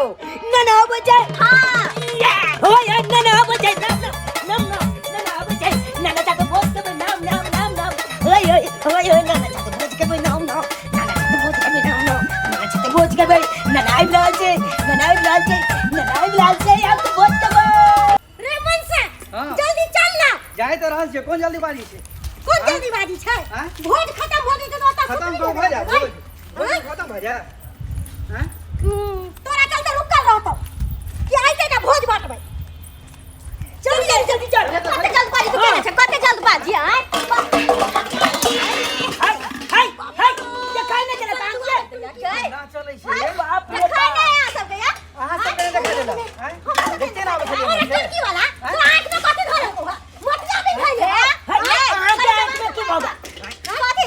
नाना आबै छै। हां। ओय ओय, नाना आबै छै। नाम नाम नाम नाम, नाना आबै छै। नाना चाचा भोज खेबै। नाम नाम नाम नाम। ओय ओय ओय ओय, नाना चाचा भोज खेबै। नाम नाम, नाना चाचा भोज खेबै। नाम नाम, नाना चाचा भोज खेबै। नाना आबि रहल छै, नाना आबि रहल छै, नाना आबि रहल छै। आब तऽ भोज खेबै। रे मनसा, हाँ। जल्दी चल ना। जाय तऽ रहल छै, कोन जल्दीबाजी छै? कोन जल्दीबाजी छै? हाँ? भोज खत्म हो जेतै तऽ ओतऽ खत्म सुतली कब भऽ जाय भोज? भोज हाँ? खत्म भऽ जाय? हाँ? तोरा चलते रुकल रहतौ कि आइते ना भोज बांटबै। जल्दी जल्दी जल्दी चल। कते जल्दबाजी तू केने छै, कते जल्दबाजी? आय। हाय हाय हाय, देखाइ नहि देलक अहाँके? ना चलै छै। बाप रे देखाइ बाप। नहि अहाँ सबके यार। अहाँ सब केना देखा देलक? आँय? देखते ना आबै छलियै हमरा हमर से? टंकी वाला तोरा आँख में कथी धरल होगा? मोतिया भी धइल है। हाय, अहाँके आँख में की भऽ गेल? कथी है?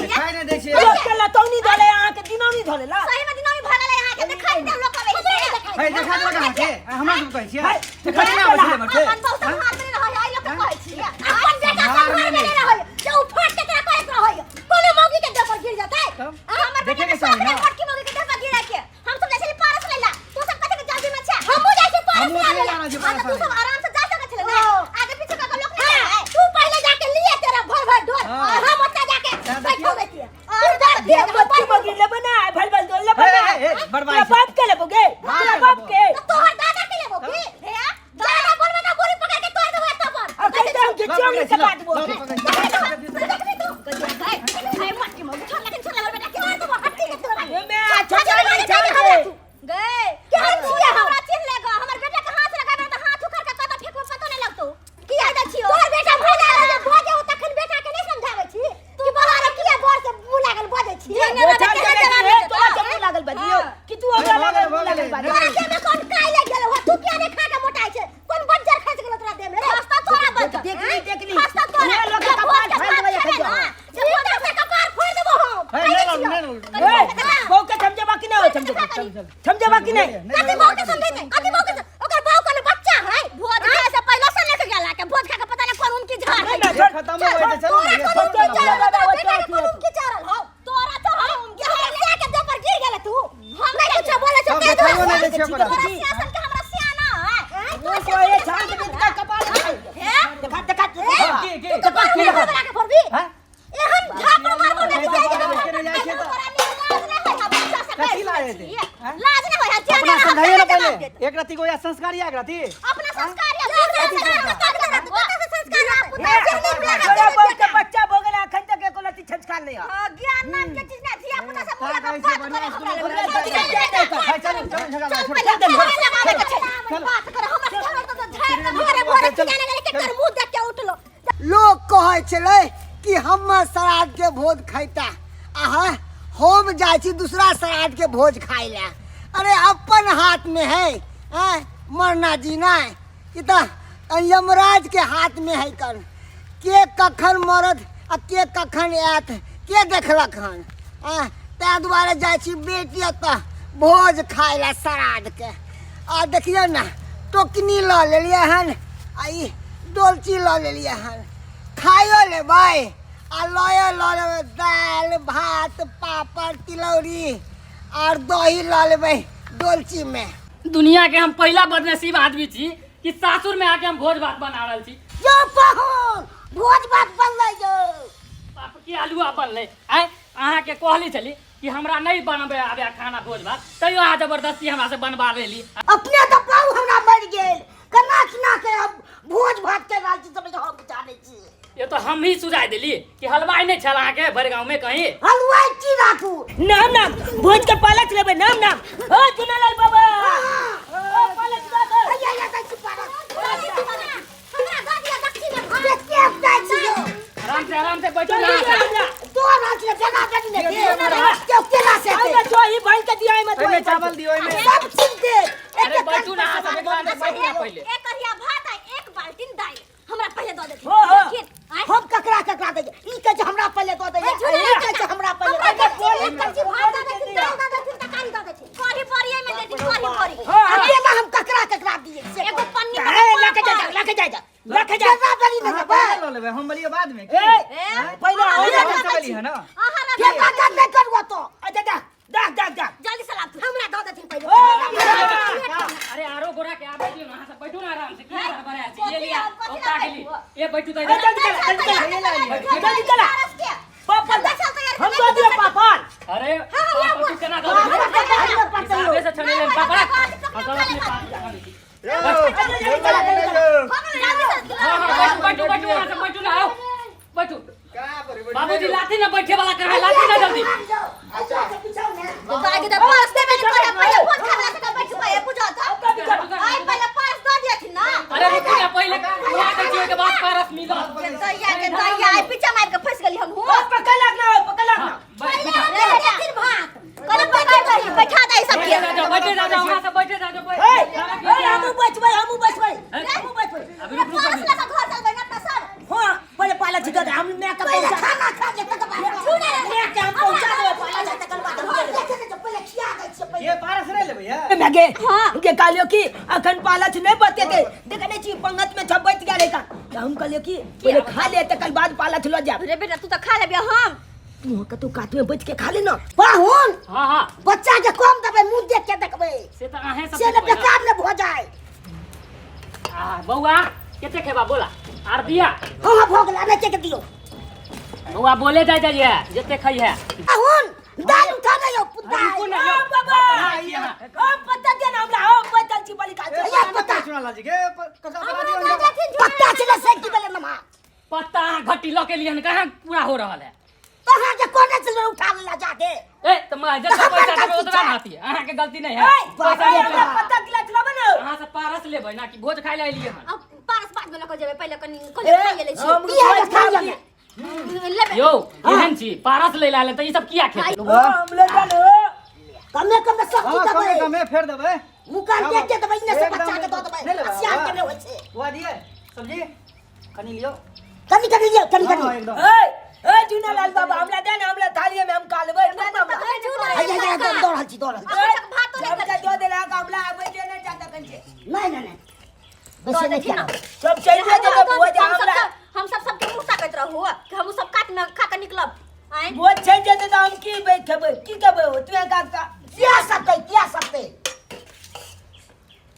देखाइ नहि दै छै। लोक के लतौनी धले, अहाँके दिनौनी धले ला। सही में दिनौनी भऽ गेलै अहाँके, देखाइ नहि लोक अबै छै। है, देखा देलक अहाँके? आँय, हमरा सब कहै छियै? हाय, देखाइ नहि आबै छलै हमर से? अपन बहु संहार में रहै है, लोक के कहै छियै। अपन बेटा संहार में संहार में नहि। रहै जे उ फाट के तोरा कहैत रहै कोनो मौगी के देह पर गिर जेतै। तब? आ हमर बेटा देखे के के चाही साथ ना। मोटकी मौगी के देह पर गिरे के हम सब जाइ छली पारस लैला, तू सब कथी के जल्दी में छै? हमहूँ जाइ छी पारस हमहूँ लाबै नहि ला। जाना छै हाँ, पारस तऽ तू सब आनै। आराम से जा सकै छले ने, आगे पीछे कऽ के लोक नहि जाइ। तू पहिले जाके लिए तेरा भर भर ढोल हाँ। और हम ओतऽ जाके तैं बैठो देखियौ। रहितियै। तू डर दिए ये मत की बगी लेबे ना, भल भल दोल लेबे ना। हे, हे, हे, बड़बाई तोरा छै। बाप के लेबो गे? बाप तोरा के बाप लेबो। के? तऽ तोहर दादा के लेबो की? हे दादा बोलबे ना, गोली पकड़ के तोड़ देबो एतऽ पर। आ कहि दे हम लऽ चोरी पकड़ै से छी, लऽ, काट दबो। लऽ पकड़ै छी। ओमे अच्छा चल चल के। गए केहन छियै? हमरा चिन्ह ले गो, हमर बेटा के हाथ लगाबे तऽ हाथ उखड़ के कतऽ फेकबो पतो नहि लगतौ। किया दै छियौ? तोहर बेटा भोज आबै जे भोज हो तखन बेटा के नहि समझाबै छी कि बाबा रे किया बड़ से मुँह लागल बजै छी? ओ चल के बेटी, हे, तोरा चप्पू लागल बजियो कि तू हमरा भऽ लागल गेलै, मुँह भऽ लागल गेलै। बाजियो? तोरा देह में कोन काई लागि गेलौ हँ? तू किया नहि खा के मोटाइ छै? कोन बज्जर खसि गेलौ तोरा देह में रे? खसतौ तोरा बज्जर। देख ली, देख ली। खसतौ तोरा। उहे लोक के जे कपार भोज के फाड़ि देबै भात एखन खेबै जाओ। ना, जे भोज के कपार फोड़ि देबो हम। हे, खाइ नहि छियौ। लड़ू, नहि लड़ू। ए, बहू के समझेबा कि नहि हो समझेबा? समझेबा कि नहि? कथी बहू के समझेतै? कथी बहू के ओकर बहू कोनो बच्चा है? भोज खाय से पहिले से लेके गेला के भोज खा के पता नहीं कोन उनकी झाड़ है। नहीं, नहीं, जे खत्म हो गए तऽ चलू तोरा ने, कोन छोड़ उनकी देलहुँ। चारल हौ? तोरा बेटा के कोन चल, उनकी चारल हौ? तोरा चढ़ल उनकी हमरा सिया के देह पर गिर गेलै तू। हम नहीं कुछो बोले छौ तब ते देखाइयो नहि दै दुआरे। छियै ओकरा। तोरा सियासन के हमरा सियाना है। वो तो ये छान के बीच का कपाल है। हे? देखा देखा हाँ, की तू कपार की फोड़बे बना के फोड़बी? हाँ? एहन झापड़ मारबो ने कि जाय केने जाइ छियै तऽ? तोरा नीक लाज नहि होइ है बच्चा से कथी कहै लाज हेतै? छियै। हाँ? लाज नहि होइ है जे अपना नहि समझाइयो ने जवाब पहिले देत। एक रत्ती को या संस्कार या एक रत्ती अपना संस्कार या संस्कार संस्कार तोरा बहू के बच्चा भऽ गेल अखन तक एको लत्ती छचकार नहि है। ज्ञान नाम के चीज ना धिया पुता से मुँह लगा कहै छियै, बात बढ़िआँ करे हमरा स्कूलमे लग। पढ़ै चल छियै। हे, चलू चलू झगड़ा चल छोड़ पहिले घरे लगावे के छै। बात करे हमरा घर तो झाड़ के भोरे भोरे चल, की जाने गेलै केकर मुँह देख के उठलो। लोक कहै छलै कि हमर श्राद्ध के भोज खैता आ हम जाइ छी दूसरा श्राद्ध के भोज खाय लए। अरे अपन हाथ में है हैं मरना जीना, ई तऽ यमराज के हाथ में है। कर के कखन मरत आ के कखन आयत के देखलक हन? आँय, ताहि दुआरे जाइ छी बेटी ओतऽ भोज खाय लए श्राद्ध के। आ देखियौ ने, टोकनी लऽ लेलियै हन आ ई डोलची लऽ लेलियै हन। खाइयो लेबै आ लयो लऽ लेबै दालि भात पापड़ तिलौरी आर दही लऽ लेबै डोलचीमे। दुनिया के हम पहिला बदनसीब आदमी छी कि सासुर में आके हम भोज भात बना रहल छी। यो पाहुन, भोज भात बनलै यौ। बाप की आलुआ बनलै। आय अहाँ के कहली छली कि हमरा नहीं बनबे आबे खाना भोज भात, तैयो अहाँ जबरदस्ती हमरा से बनबा लेली। अपने तऽ पाहुन हमरा मरि गेल, केना केना के हम भोज भात के रहल छी समझ हम जानै छी। ये तो हम ही सुझाय देली कि हलवाई नहीं छल अहाँ के भरि गांव में कहीं। हलवाई की राखू? नाम नाम भोज के पालक लेबै। नाम नाम ओ चुनालाल बाबा, ओ पालक दऽ दे। हैया हैया दै छी पालक। हमरा दऽ दिअ दक्षिण में भात। देखते हम जाइ छी यौ। आराम से आराम से बैठू ना। हमरा दो रात ले बेटा बेटी ने दे। केओ केना से हमरा जोही भरि के दिया एहिमे एहिमे जोही चावल दियौ एहिमे। सब चीज दे। अरे बैठू ना अहाँ सब एक बार बैठू ना पहिले। एक करिया भात आ एक बाल्टीन दालि हमरा पहिले दऽ देथिन। हो, हो। लेकिन, आँय? हम ककरा ककरा दै? ई कहै छै हमरा पहिले दऽ दै, ए, झूला ई कहै छै हमरा पहिले हमरा दऽ दै। दक्षिण एक कच्ची भात दऽ देथिन, दालि दऽ देथिन, तरकारी दऽ देथिन। कढ़ी बड़ी एहिमे देथिन, कढ़ी बड़ी। हो, हो। आ केना हम ककरा ककरा दियै से एगो पन्नी पर ए, लके जा जा, लके जा जा, लके जा। केना बड़ी ने अहाँ देबै? पहिले लऽ लेबै, हम बलियै बाद में। ए, ए, पहिले अहाँ अहाँ रखै रखै छी। है ना? अहाँ रखै केना छी। करबै करू तो? अच्छा जा जा जा जा। जल्दी से लाबथु। हमरा दऽ देथिन पहिले। ओ, बैठू तऽ ए, जल्दी चला, जल्दी चला। जल्दी चला। पापड़ हम दो दियो पापड़। अरे हाँ, पापड़ तू केना दऽ हाँ, देबही? हाँ, हाँ, हिसाबे से छनेले पापड़ हम सब अपने पापड़ खा लै छी। हाँ हाँ बैठू बैठू बैठू वहाँ से बैठू ना आओ बैठू। बाबूजी लाठी ना बैठे वाला कहाँ है लाठी ना जल्दी। अरे रुकू ना पहिले वहाँ के छियै के बाद पारस मिलत। पकड़ लगना हो, पकड़ लगना। हाँ, बैठ बैठे जा जाओ बैठे जा जाओ वहाँ से बैठे जा जाओ ए, बैठ। ए, हमहूँ बचबै, हमहूँ बचबै, हमहूँ बचबै। अभी रुक रुक अभी। हाँ, पहिले पाला छिटऽ दे, हम मैं के पहिले पहुँचा खाना खा ले तकर बाद मैं के हम पहुँचा देबै पाला छिटऽ तकर बाद हम घर देखे ने पहिले खिया दै छियै पहिले। ये पारस नहि लेबै है मैगे हाँ। के कहलियो कि अखन पालच नहीं बतेते देखे नहीं छी पंगत में छप बैठ गेल का तो हम कहलियो कि पहिले खा ले तकर बाद पालच ल जाब। रे बेटा तू तो खा लेबे हम तू कतौ कात में बैठ के खा ले ना। पाहुन हाँ हाँ बच्चा के कम देबै मुंह देख के देखबै से तऽ अहें सब से ने देखबै ना। बेकार ने भऽ जाय। आ बौआ कते खेबा बोला आर दिया। हाँ हाँ भऽ गेल आब एतेक दियौ। बौआ बोले जाय जाइए जते खाई है। पाहुन दालि उठा ने यौ दालि। रुकू ना यौ। ओ बाबा ओ पत्ता दे ना हमरा हम बैठल छी बलि खा ये पत्ता चुना लाल जी के कका बना दियौ पत्ता छलै से की भेलै नमा पत्ता अहाँ घट्टी लऽ के लिए कहाँ पूरा हो रहल है। तोहाँ के कोने छलै उठा लेला जाके। ए तऽ मैं जते पैसा देबै ओतबा ने आती अहाँ के गलती नहीं है। ए पैसा हमरा लेबै। पत्ता किला चलाबै ना। अहाँ से पारस लेबै ना कि भोज खाइ लए एलियै हन। अब पारस बाद में लऽ के जेबै पहिले कनि कनि ए, खाइए लै छी। हम की है खा लेबै। लेबै। यौ एहन छी पारस लै लए आयल तऽ ई सब किया खेतै? हम ले चलो। कमे कमे सब हाँ चीज कमे देबै। कमे फेर देबै। मुकान देख के देबै इने से एकदम बच्चा के दऽ देबै। नहि लेबै, सियान के नहि होइ छै। बुआ दिए सब्जी कनि लियौ। कनि कनि लियौ कनि हाँ, कनि। एकदम। ए ए चुनालाल बाबा हमरा दे ना हमरा थाली में हम खा लेबै। हाय हाय हाय दऽ रहल छी दऽ रहल छी। हमरा दऽ देलक हमरा आबै दे ना जाता कंचे। नहि नहि नहि बेसी नहि खियाब। सब चलि जेतै भोज हमरा हम सब सबके मुंह ताकैत रहू कि हम सब काट में खा के निकलब। आँय भोज चलि जेतै तऽ हम की खेबै की खेबै हो तू का का किया सकतै किया सकतै।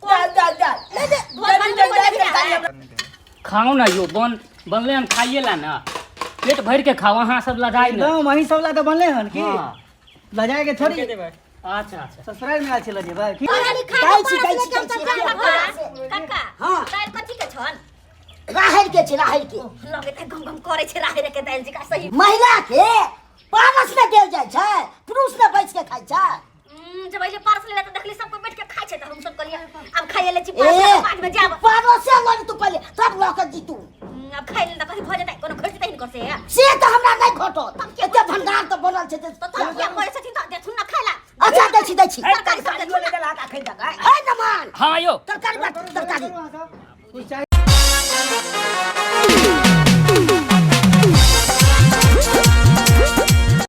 दाल दाल दाल ले दे जल्दी जल्दी जल्दी हमरा। खाओ ना यो बन बनले हन खाइए ला ना पेट भर के खाओ अहाँ सब लजाइ ना। एकदम अहीं सब ला तऽ बनले हन की हाँ। लजाए के थोड़ी। अच्छा अच्छा ससुराल में आयल छी लजेबै की। दाइ छी दाइ छी दाइ छी। काका हाँ। दालि कथी के छन? राहरि के छै राहरि के। लगे तऽ गम गम करै छै राहरि के दालि जकाँ सही। महिला के पारस ने देल जाइ छै पुरुष ने बैस के खाइ छै। जब अइले पारस लेले तऽ देखली सब कोइ बैठ के खाइ छै तऽ हम सब कहलियै आब खाइए लै छी ए पारस लेके बाद में जाब। पारसे लऽ तू पहिले तब लऽ के जीतू। आब खाइ लेल तऽ कथी भऽ जेतै कोनो घटि जेतै हिनकर से। से तऽ हमरा नहि घटत एते भंडार तऽ बनल छै तऽ तब किया करै छथिन तऽ देथुन ना खाइ ला। अच्छा दै छी दै छी। ए, तरकारी ले देलक अखन तक। हे नमान हाँ यौ तरकारी बात तरकारी। कुछ चाही?